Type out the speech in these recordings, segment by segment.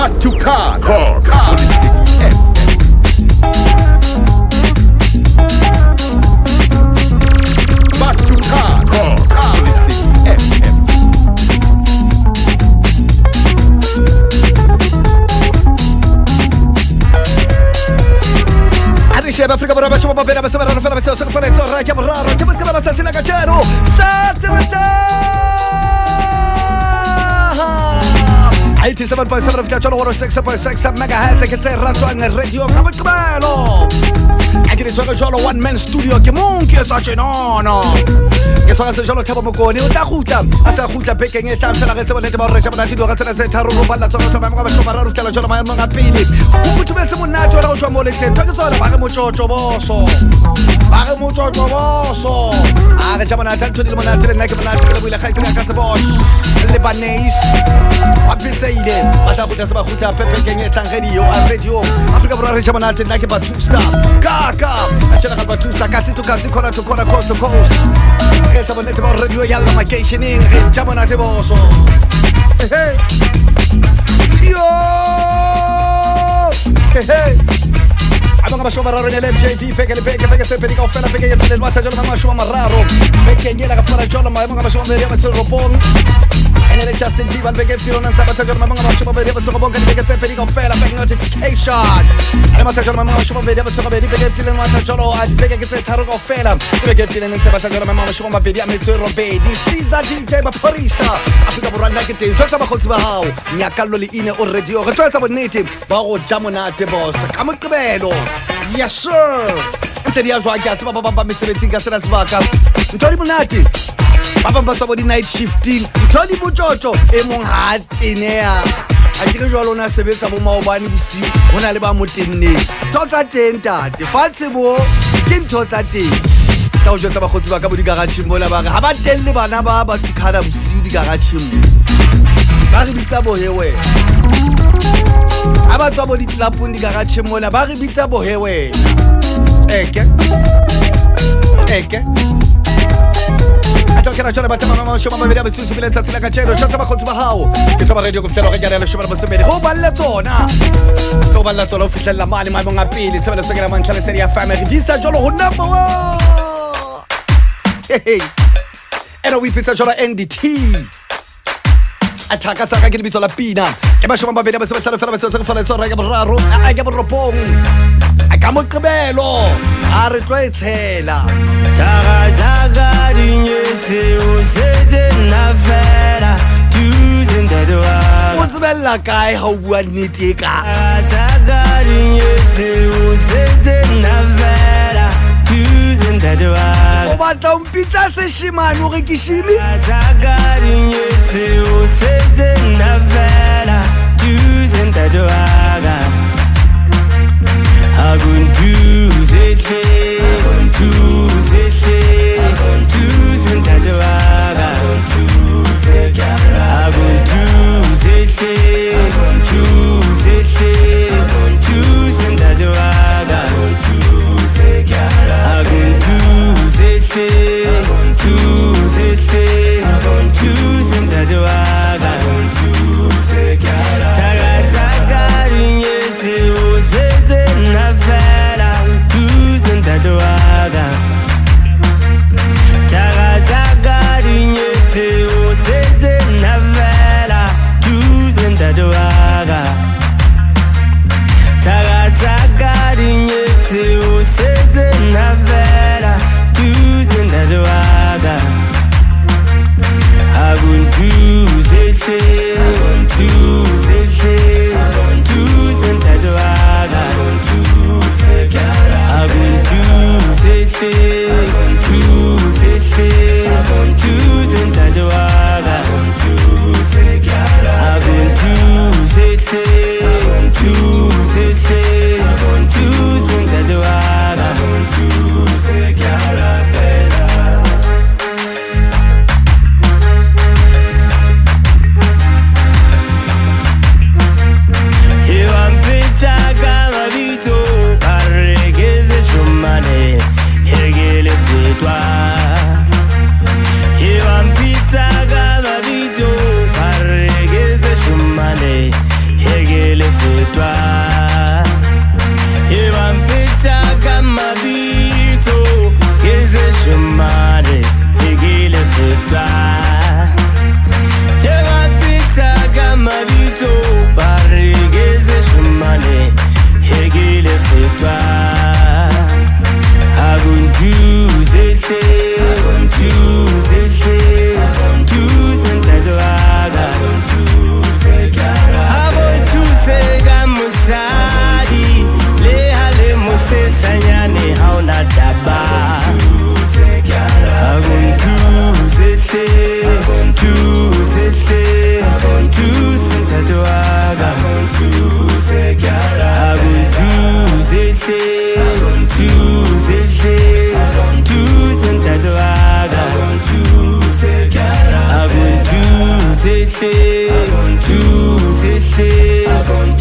Batukana ho Lesedi FM. Batukana ho Lesedi FM. A re shebe Afrika Borwa bashoma ba bena ba sebararo fela ba se fela tso ra ke boraro ke moqebelo tsatsi la kajeno Saturday 87.7 fihla jalo 106.6 megahertz ke tse ratwang radio ka moqebelo a ke di tshware jalo one man studio ke mong ke etsa tjenono ke tshwara se jalo Thabo Mokone o tla kgutla a sa kgutla bekeng e tlang fela re tsebe nnete ba hore re ja monate dihora tsena tse tharo ro balla tsona tlhoba maemong a mashome a mararo fihlela jalo maemong a pele ho futhumetse monate ona go tswa mo le teng ntho ke tsona ba re motjotjo boso ba re motjotjo boso a re ja monate ntho di le monate le nna ke monate ke lebohile kgaitsedi ya ka Sebosh le Baneis ba bitsehile ba tla kgutla se ba kgutla hape bekeng e tlang radio a radio Afrika Borwa re ja monate nna ke Batusta ka a tjhela ga Batusta kasi to kasi corner to corner coast to coast re etsa bonnete ba hore radio ya lla makeisheneng re ja monate boso. Hey, hey. Yo hey, hey. A bang mashome a mararo ne le MJV beke le beke beke tse pedi kaofela beke e pele le jalo mashome a mararo bekeng ena ka fumana jalo maemong a mashome a mabedi a metso e robong ene le Justin Bieber beke e fetileng ntse ba jalo maemong a mashome a mabedi a metso e robong ka dibeke tse pedi kaofela beke notification ene matha jalo maemong a mashome a mabedi a metso e robedi beke e fetileng matha jalo a dibeke ke tse tharo kaofela beke e fetileng ntse ba jalo maemong a mashome a mabedi a metso e robedi Caesar DJ Baphorisa Afrika Borwa nna ke teng jwetsa bakgotsi ba hao nyakallo le ine o radio re tlo etsa bonnete ba go ja monate boss ka moqebelo. Yes sir ntse di a jwang ke a tseba ba bang ba mesebetsing ka sena sebaka ntho di monate ba bang ba tswa bo di-night shifting ntho di botjotjo e mong ha a teneha a ke re jwalo o ne a sebetsa bo maobane bosiu ho na le ba mo tenneng ntho tsa teng tate fatshe bo ke ntho tsa teng tla o jwetsa bakgotsi ba ka bo digaratšheng mola ba re ha ba telle bana ba ba thukhana bosiu digaratšheng mo ba re bitsa bohe wena ha ba tswa bo ditlelapong digaratšheng mona ba re bitsa bohe wena eke eke a tlo kena jwale batho ba mashome a mabedi a metso e supileng tsatsi la kajeno jwetsa bakgotsi ba hao ke tlo ba radio go fihlela hore ke ya leshome le motso e mmedi go balle tsona tlo balla tsona ho fihlella mane maemong a pele tshebeletso ke mantlha lesedi ya FM re di isa jwalo ho number one. Hey, ena o ipitsa jwalo NDT athaka tsaka ke lebitso la pina ke mashome a mabedi a metso e mehlano fela metsotso re fela tsora ke boraro a ke borobong a ka moqebelo a re tlo e tshela Jaga jaga di nyetse o setse nna fela thuse ntate wa o tsebella kae ha o bua nnete e ka Jaga di nyetse o setse nna fela thuse ntate wa o batla o mpitsa seshimane hore ke shimi Jaga di nyetse o setse nna fela thuse ntate wa ka Aguntuze hle Aguntuze hle Aguntuze ntate wa ka Aguntuze hle Aguntuze hle Aguntuze ntate wa ka Aguntuze hle Aguntuze hle Aguntuze ntate wa ka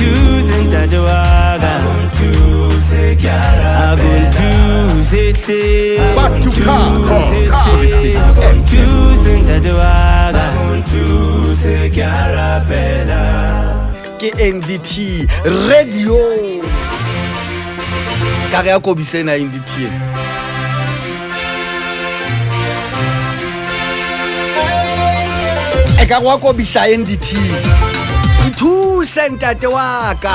nthuse ntate wa ka, ako nthuse hle, nthuse hle, nthuse ntate wa ka. Ke NDT Radio ka re ya kobisa ena NDT ena. E ka re wa kobisa NDT. Nthuse ntate wa ka.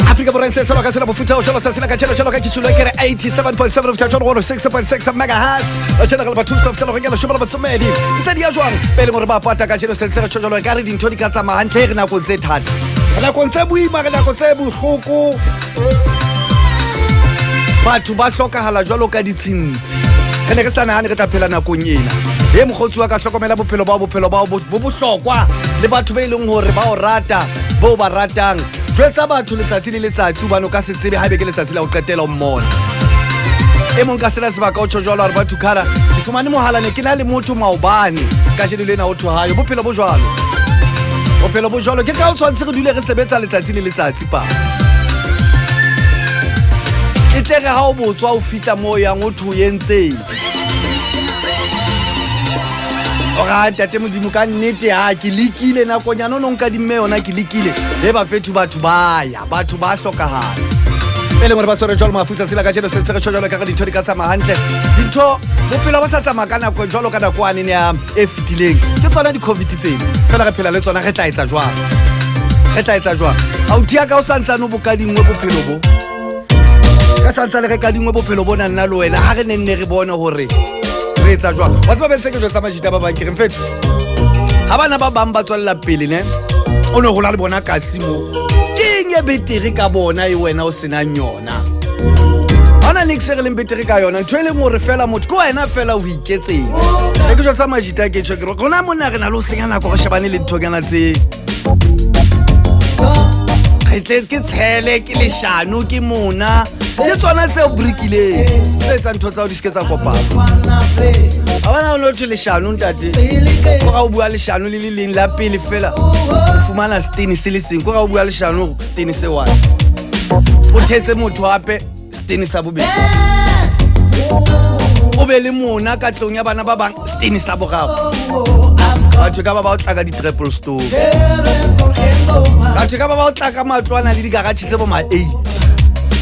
Afrika Borwa ntse selo ka sela bofuta o jalo tsatsi la kajeno jalo ka kitšhulo ke re 87.7 of tjalo 106.6 megahertz. Tjena ka batho stuff tjalo ke la shobela batsomedi. Ntse di ya jwang pele gore ba pata kajeno sentse re tjho jalo ka re dintho di ka tsamaya hantle re nakong tse thata. Re nakong tse boima, re nakong tse bohloko. Batho ba hlokahala jwalo ka ditshintshi. Re ne re sa nahane re tla phela nakong ena. E mokgotsi wa ka hlokomela bophelo ba bophelo ba bo bohlokwa le batho ba e leng hore ba o rata, bo ba ratang. Jwetsa batho letsatsi le letsatsi hobane o ka se tsebe haebe ke letsatsi la ho qetela o mmona. E mong ka sena sebaka o tjho jwalo a re batho khara ke fumane mohala ne ke na le motho maobane kajeno lena o tho hayo. Bophelo bo jwalo. Bophelo bo jwalo ke ka o tshwantse re dule re sebetsa letsatsi le letsatsi pa. E tle re ha o botswa o fihla moo yang o tho entseng. Ora ntate Modimo ka nnete ha ke lekile nakonyana o no nka dimme yona ke lekile le ba fethu batho ba ya batho ba hlokahala. Pele gore ba tshwere jwalo mafu tsatsi la kajeno sentse re tjho jwalo ka re dintho di ka tsamaya hantle. Dintho bophelo bo sa tsamaya ka nako jwalo ka nako ane ya e fetileng. Ke tsona di-COVID tsena. Fela re phela le tsona re tla etsa jwang? Re tla etsa jwang? Auti ya ka o santsane o bokadingwe bophelo bo. Ka santsane re kadingwe bophelo bona nna le wena ha re ne nne re bone hore re etsa jwang. Wa tseba bentse ke jwetsa majita ba bang ke re mfethu. Ha bana ba bang ba tswella pele ne o ne hola le bona kasi mo. Ke eng e betere ka bona e wena o senang yona? Ha ona niks e re leng betere ka yona. Ntho e leng hore fela motho ke wena fela o iketsetsa. E ke jwetsa majita ke tjho ke re rona mona re na le ho senya nako re shebane le nthonyana tse. Re tle ke tshele ke leshano ke mona le tsona tseo brikileng tse etsang ntho tsa hao di se ke tsa kopana. Ha bana o no thwe leshano ntate. Ko ga o bua leshano le le leng la pele fela o fumana stene se le seng. Ko ga o bua leshano stene se one. O thetse motho hape stene sa bobedi. O be le mona ka tlong ya bana ba bang stene sa boraro. Batho ka ba ba o tla ka di-triple store. Batho ka ba ba o tla ka matlo ana le di-garage tse bo ma 8.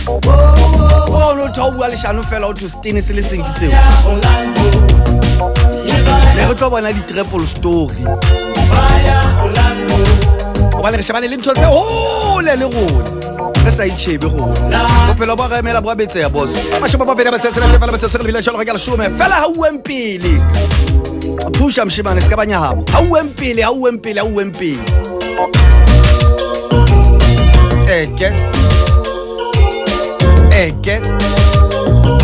O no tho bua leshano fela o thwe stene se le seng ke seo. Ne re tlo bona di-triple story. Hobane re shebane le ntho tse hole le rona. Re sa itjhebe rona. Bophelo bo re emela bo a betseha boss. Mashome a mabedi a metso e tsheletseng fela metso e lebile jwalo ka leshome. Fela ha uweng pele. Pusha mshimane se ka ba nyahama. Ha uweng pele, ha uweng pele, ha uweng pele. Eke. Eke.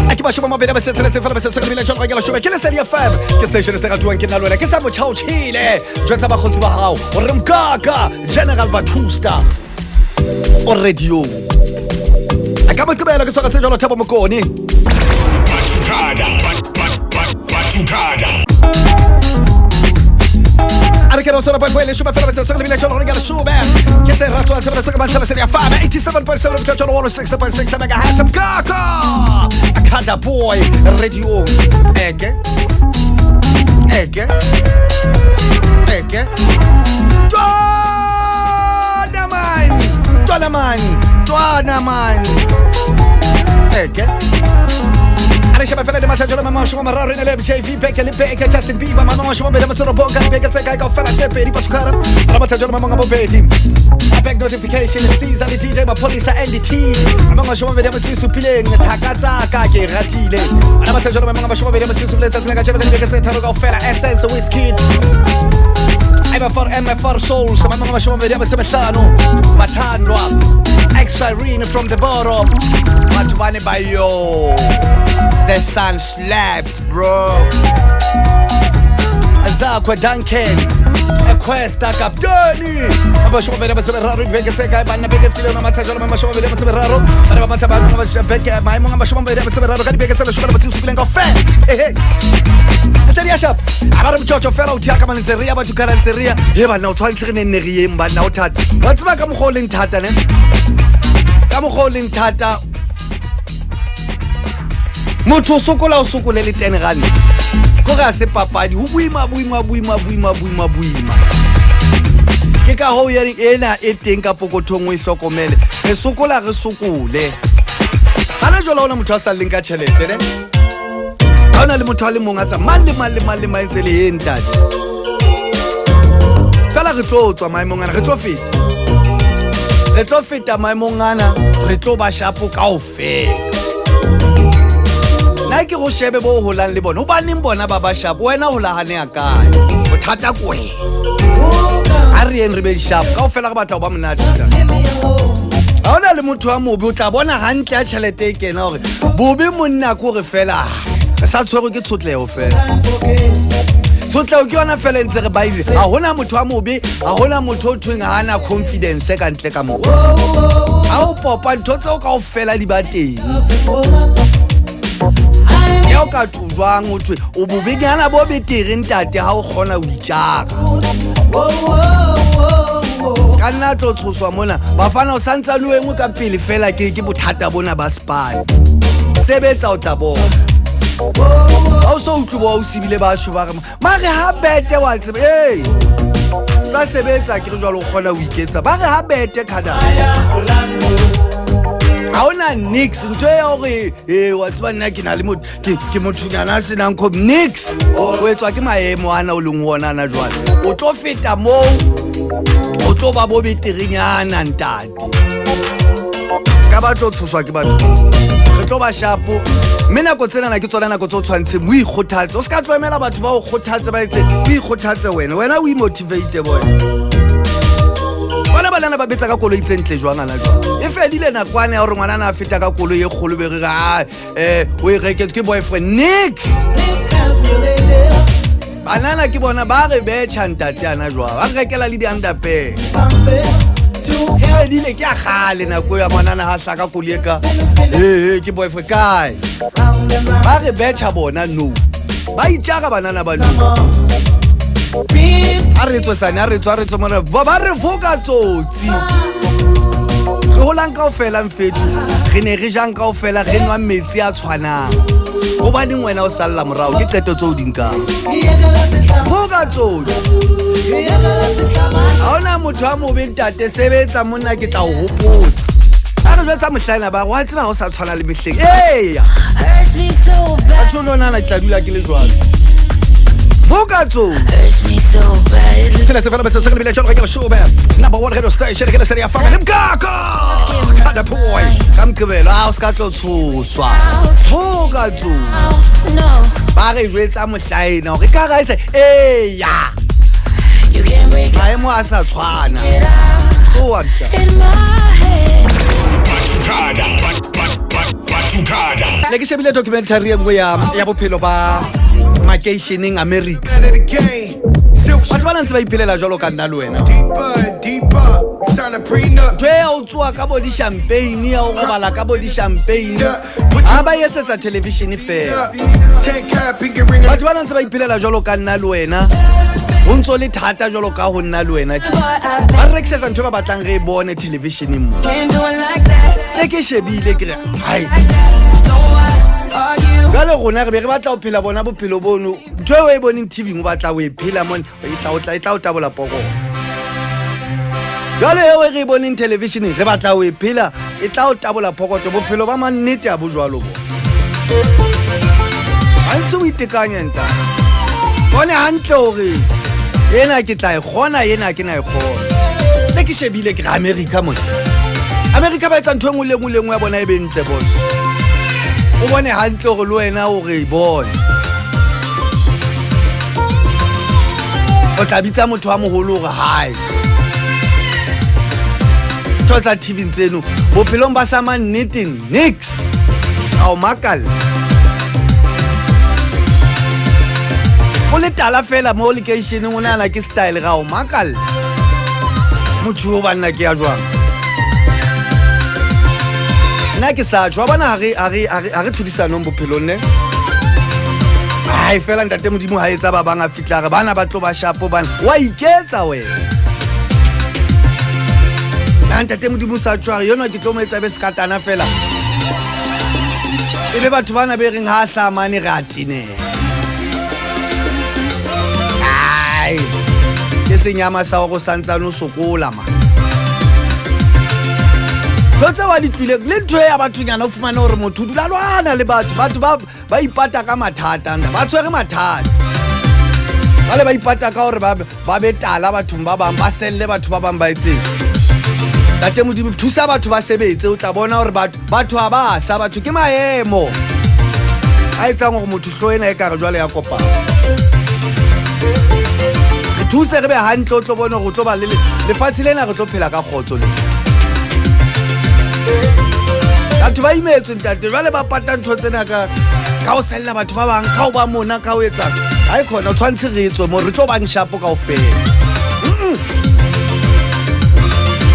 A ke mashome a mabedi a metso e tsheletseng fela metso e lebile jwalo ka leshome. Ke Lesedi FM. Ke station se ratuwang ke nna le wena. Ke sa motjha o tjhele. Jwetsa bakgotsi ba hao hore Mkaka General Batusta o radio. A ka Moqebelo ke tshwara tse jwalo Thabo Mokone. Batukada. A re ke re o tshwara point point leshome fela metso e lebile jwalo gore ke leshome. Ke tse ratwang tshebeletso ka mantlha Lesedi FM 87.7 fihla jwalo 106.6 megahertz. Mkaka Akanda Boy Radio. Eke. Eke. Eke. Twana man. Twana man. Twana man. Eke. A re sheba fela di matla jalo mama shoma mararo ene le JV Beke le Beke Justin Bieber mama mashoma bele matsoro bonga le Beke tse kae kaofela tse pedi batho khara. Ra matla jalo mama ngabobedi. A back notification Caesar le DJ Mapolisa NDT. Mama mashoma bele motse supileng thaka tsaka ke ratile. Ra matla jalo mama mashoma bele motse supileng tsatsi la kajeno ka dibeke tse tharo kaofela Essence Wizkid. MFR MFR Souls mama mashoma bele motse mehlano. Bathandwa Ex Irene from the bottom. Batho bane ba yo. The sun slaps, bro. Zakwa Duncan. Questa kapteni mashome a mabedi a metso e meraro dibeke tse kae banna beke e fetileng matha jwalo 23 ba ne ba matha ba beke maemong a 23 ka dibeke tse 17 kaofela. Ehe, ntse di a shapa a ba re motjotjo fela o thea ka mane ntse re ya batho kana ntse re ya he banna o tshwanetse re ne nne re yeng banna o thata wa tseba ka mokgwa o leng thata ne ka mokgwa o leng thata motho o sokola o sokole le R10 kore a se papadi ho boima boima boima boima boima boima ke ka hoo ena e teng ka pokothong o e hlokomele re sokola re sokole hana jwale ha ona motho a salleng ka tjhelete ne ha ona le motho a le mong a tsa mang le mang le mang le mang ntse le ye ntate fela re tlo tswa maemong ana re tlo feta re tlo feta maemong ana re tlo ba shapo kaofela. Nna ke go shebe bo holang le bona hobaneng bona ba ba shapo wena o holahane ya kae bothata ke wena ha re yeng re be shapo kaofela re batla ho ba monate ha ona le motho wa mobe o tla bona hantle ya tjhelete e kena hore bobe monna ke hore fela re sa tshwerwe ke tshotleho fela tshotleho ke yona fela e ntse re baise ha hona motho wa mobe ha hona motho o thweng ha ana confidence ka ntle ka moo ha o popa ntho tseo kaofela di ba teng ya o ka tho jwang o thwe o bobenyana bo betere ntate ha o kgona ho itjara ka nna tlo tshoswa mona bafana o santsane o engwe ka pele fela ke bothata bona ba spane sebetsa o tla bona ha o so utlwe bo o sibile ba sho ba re mare ha bete wa tseba ee sa sebetsa ke re jwalo o kgona ho iketsa ba re ha bete khada ha ona nix ntho ya hore ee wa tseba nna ke na le ke mothonyana a senang khob nix o etswa ke maemo ana o leng ho ona ana jwale o tlo feta moo o tlo ba bo beterenyana ntate se ka ba tlo tshoswa ke batho re tlo ba shapo mme nako tsenana ke tsona nako tse o tshwanetseng o ikgothatse o se ka tlo emela batho ba o kgothatse ba etse o ikgothatse wena wena o imotivate bone bona banana ba betsa ka koloi tse ntle jwang ana jwang e fedile nakwane ya hore ngwanana a feta ka koloi e kgolo be re re a o e reketswe ke boyfriend nix banana ke bona ba re betjha ntate ana jwang ba re rekela le di-underpair e fedile ke ya kgale nako ya ngwanana ha hlaka koloi e ka ee ke boyfriend kae ba re betjha bona no ba itjara banana ba no a re tswe sane a re tswe a re tswe mona ba re foka tsotsi re holang kaofela mfethu re ne re jang kaofela re nwang metsi a tshwanang hobaneng wena o salla morao ke qeto tseo di nkang foka tsotsi ha ona motho a mobe ntate sebetsa monna ke tla o hopotsa a re jwetsa mohlaena ba re wa tseba ha o sa tshwana le mehleng eya Hurts me so bad. a tsholo nana ke tla dula ke le jwalo foka tsotsi Hurts me so bad. Tsela tse fela metsotso re lebile jwalo ka leshome number one radio station ke lesedi ya fama le mkaka kada boy ka Moqebelo a o se ka tlo tshoswa foka tsotsi No, ba re jwetsa mohlaena hore ka ga e se eya you can't break maemo a sa tshwana it out tsoa ntja in my head. Batukada. Batukada. Ne ke shebile documentary e nngwe ya bophelo ba makeisheneng America Man of the game. Silk batho ba na ntse ba iphelela jwalo ka nna le wena deeper and deeper. Sign a prenup. ntho e ya o tsoa ka bo di-champagne ya o robala ka bo di-champagne ha ba etsetsa television fela Ten cap, pinky ring. batho ba na ntse ba iphelela jwalo ka nna le wena ho ntso le thata jwalo ka ho nna le wena tje. Boy, I Ba re rekisetsa ntho e ba batlang re e bone televisioneng mo can't do it like that. ne ke shebile ke re hai Like that. So I argue. jwale rona re be re batla ho phela bona bophelo bono ntho eo o e boneng TV-ng o batla ho e phela mone e tla o tla e tla o tabola pokolo jwale eo e re e boneng televisioneng re batla ho e phela e tla o tabola phokoto bophelo ba mannete a bo jwalo bo gantsi o itekanye nta bone hantle hore ena ke tla e kgona ena ke na e kgona ne ke shebile ke re America mona America ba etsa ntho e nngwe le nngwe le nngwe ya bona e be ntle boss o bone hantle hore le wena o re e bone o tla bitsa motho wa moholo hore hae ntho tsa TV tseno bophelong ba sa mannete nix a o makalla O le tala fela mo lekeisheneng, o nahana ke style ga o makalla. Motho o banna ke ya jwang? Nna ke sa tjho, wa bona ha re tlhodisanong bophelong ne. Ai fela ntate Modimo ha etsa ba bang a fihla re bana ba tlo ba shapo bana. Wa iketsa wena. Na ntate Modimo sa tjho re yona ke tlo mo etsa be sekatana fela. E be batho bana be reng ha hlamane re a tenela. Ai ke senyama sa hore o santsane o sokola ma. Ntho tse wa di tlwileng le ntho ya bathonyana o fumane hore motho o dula lwana le batho. Batho ba ipata ka mathata, ba tshwere mathata. Jwale ba ipata ka hore ba be tala bathong ba bang, ba selle batho ba bang ba etseng. Ntate Modimo thusa batho ba sebetse, o tla bona hore batho ha ba sa batho ke maemo a etsang hore motho hlo ena e ka re jwale ya kopana. Re thuse re be hantle, o tlo bona hore o tlo ba le lefatshe lena re tlo phela ka kgotso le. Batho ba imetswe ntate, jwale ba pata ntho tsena ka ho sella batho ba bang, ka ho ba mona, ka ho etsang. Ha e khona o tshwantse re tswe mo re tlo bang shapo kaofela.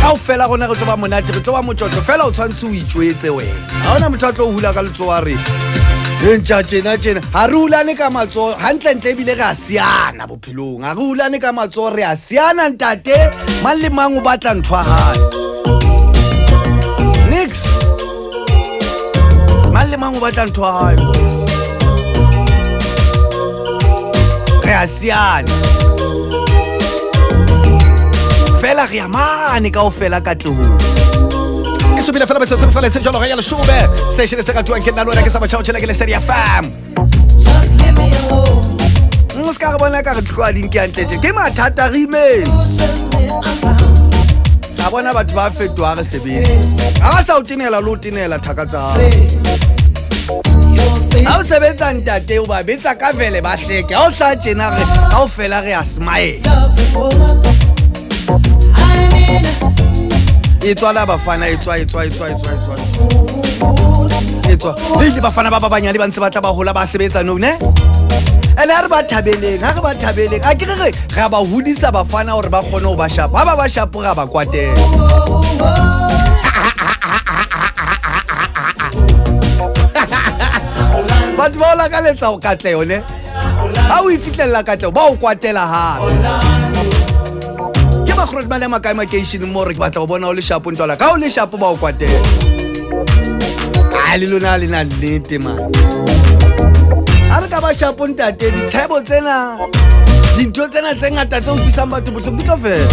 Kaofela rona re tlo ba monate, re tlo ba motjotjo fela o tshwantse o itjwetse wena. Ha hona motho a tlo hula ka letsoho a re ntja tjena tjena. Ha re hulane ka matsoho hantlentle ebile re a siana bophelong. Ha re hulane ka matsoho re a siana ntate. Mang le mang o batla ntho ya hae. Nix. Mang le mang o batla ntho ya hae. Re a siana. Fela re a mane kaofela katlehong. Ke supile fela metsotso fela tse jalo ga ya leshome. Station se ka tuang ke nna le wena ke sa batjha tjhela ke Lesedi FM. Just leave me alone. O ska re bona ka re tloha di nke hantle tje. Ke mathata re imeng. A bona batho ba fetoha re sebetse. Ha ba sa o tenela le o tenela thaka tsa hao. Ha o sebetsa ntate o ba betsa ka vele ba hleke. Ha o sa tjena re kaofela re a smile. E tswa la bafana, e tswa. E tswa. Le bafana ba ba banyane ba ntse ba tla ba hola ba sebetsa nou ne? Ene ha re ba thabeleng, A ke re re ba hodisa bafana hore ba kgone ho ba shapa. Ha ba ba shapa re ba kwatela. Batho ba o lakaletsa ho katleho ne? Ha o e fihlella katleho ba o kwatela hape. Ke makgotmane a makae makeisheneng mo re ke batla ho bona o le shapo ntwala. Ka o le shapo ba o kwatela. A le lona le na nnete man. Ha re ka ba shapo ntate, ditshebo tsena, dintho tsena tse ngata tse utlwisang batho bohloko di tlo fela.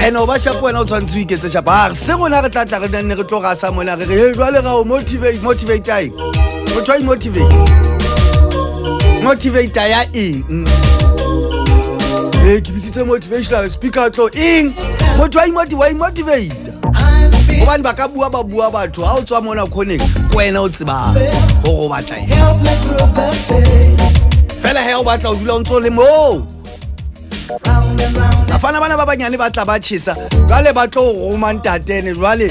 Ene o ba shapo wena o tshwanetse o iketse shapo. Ha re se rona re tla tla re nne re tlo rasa mona re re hey jwale ra o motivate, motivate ae. Motho a motivate. Motivate ya eng? Ke bitsitse motivational speaker tlo eng? Motho a motivate. Hobane ba ka bua ba bua batho ha o tswa mona khoneng wena o tsebang hore o batla eng. Fela he o batla o dula o ntso le moo. Bafana bana ba banyane ba tla ba tjhesa jwale ba tlo roma ntatene jwale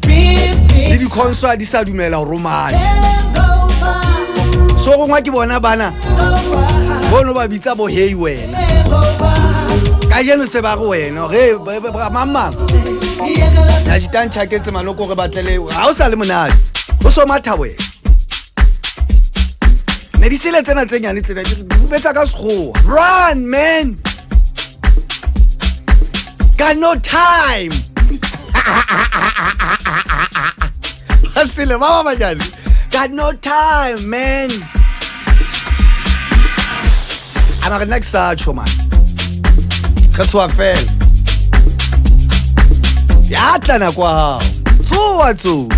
le dikhonso di sa dumela ho romana. So rongwa ke bona bana bono ba bitsa bo hey wena. Kajeno se ba re wena re mamang. Ya jitang tjhaketse maloko re batlele ha o sa le monate. O so matha wena. Ne di sele tsena tse nyane tsena di betsa ka sekgowa. Run man. Got no time. Basile ba ba banyane. Got no time man. Ama re next tjho man. Re tswa fela. Ya tla nako ya hao. Tsoa tso.